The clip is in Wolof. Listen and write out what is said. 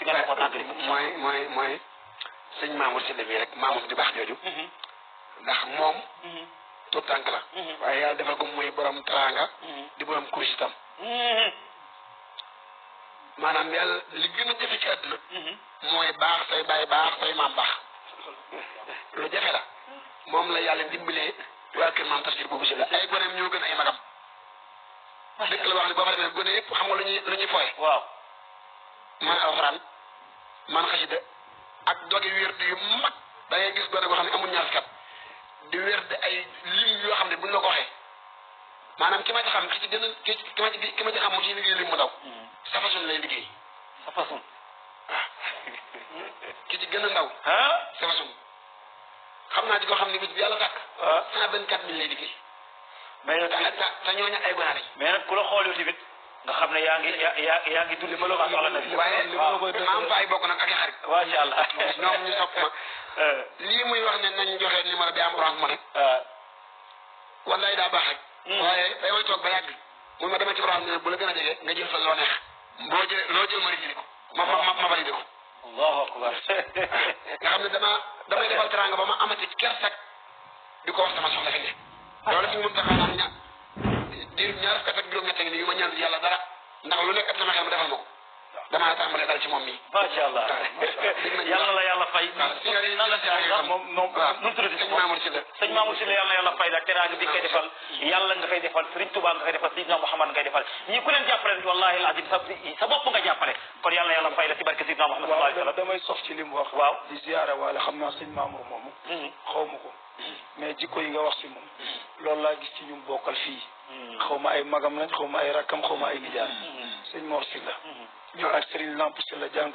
fi nga nekkoon àggali mooy sëñ Mamour Sylla bi rek Mamour di baax jooju ndax moom tout tànk la waaye yàlla defal ko muy borom teraanga di borom kurus itam maanaam yàlla li gën a jafe ci àdduna mooy baax say baay baax say maam baax lu jafe la moom la yàlla dimbalee waa kër maam Tafsir boobu si la ay goneem ñoo gën ay magam dëkk la wax ne boo fa demee gone yëpp xam nga lu ñuy fooye waaw man alxuraan man xasida ak dogi wér yu mag da ngay gis gone goo xam ne amul ñaar kat di wér de ay lim yoo xam ne buñ la ko waxee maanaam ki ma ci xam ki ci gën a ki ma ci xam mu ci liggéey lim mu daw safasun lay liggéey safasun waaw ki ci gën a ndaw safasun xam naa ci koo xam ne bis bi yàlla tàkk 124 000 lay liggéey mais te ñooñu ay gone lañ mais nag ku la xool yow tamit nga xam ne yaa ngi dund ma la ko waaye ma am fa ay bokk nag ak i xarit macha allah ñoom ñu sopp ma lii muy wax ne nañ joxe numéro bi am orange money wallaay daa baax rek waaye day way toog ba yàgg mun ma dama ci orange money bu la gën a jege nga jël fa loo neex loo jël ma rijili ko ma validé ko allahu akbar nga xam ne damay defal teranga ba ma amati kersak di ko wax sama soxla fi ne loolu fi mu mën taxaa naan diir ñaar fukk ak juróom-ñett ngi nii yu ma ñaan yàlla dara ndax lu nekk sama xel ma defal ma ko damaa tàmbalee dal ci moom mii macha allah yàlla la yàlla fay nan la si moom nu tuddati sëñ Mamour Sylla sëñ Mamour Sylla yàlla yàlla fay la teraanga bi nga koy defal yàlla nga koy defal Serigne Touba nga koy defal Seydina Mouhamad nga koy defal ñii ku leen jàppale rek wallahi alazim sa bopp nga jàppale kon yàlla yàlla fay la ci barke Seydina Mouhamad sallallahu alayhi wa sallam damay sof ci li mu wax waaw di ziyaara waale xam naa sëñ Mamour moomu xaw ma ko mais jikko yi nga wax si moom loolu laa gis ci ñu bokkal fii xaw ma ay magam lañ xaw ma ay rakkam xaw ma ay nijaay sëñ Mor Sylla ñu ak Serigne Lamp Sylla jàng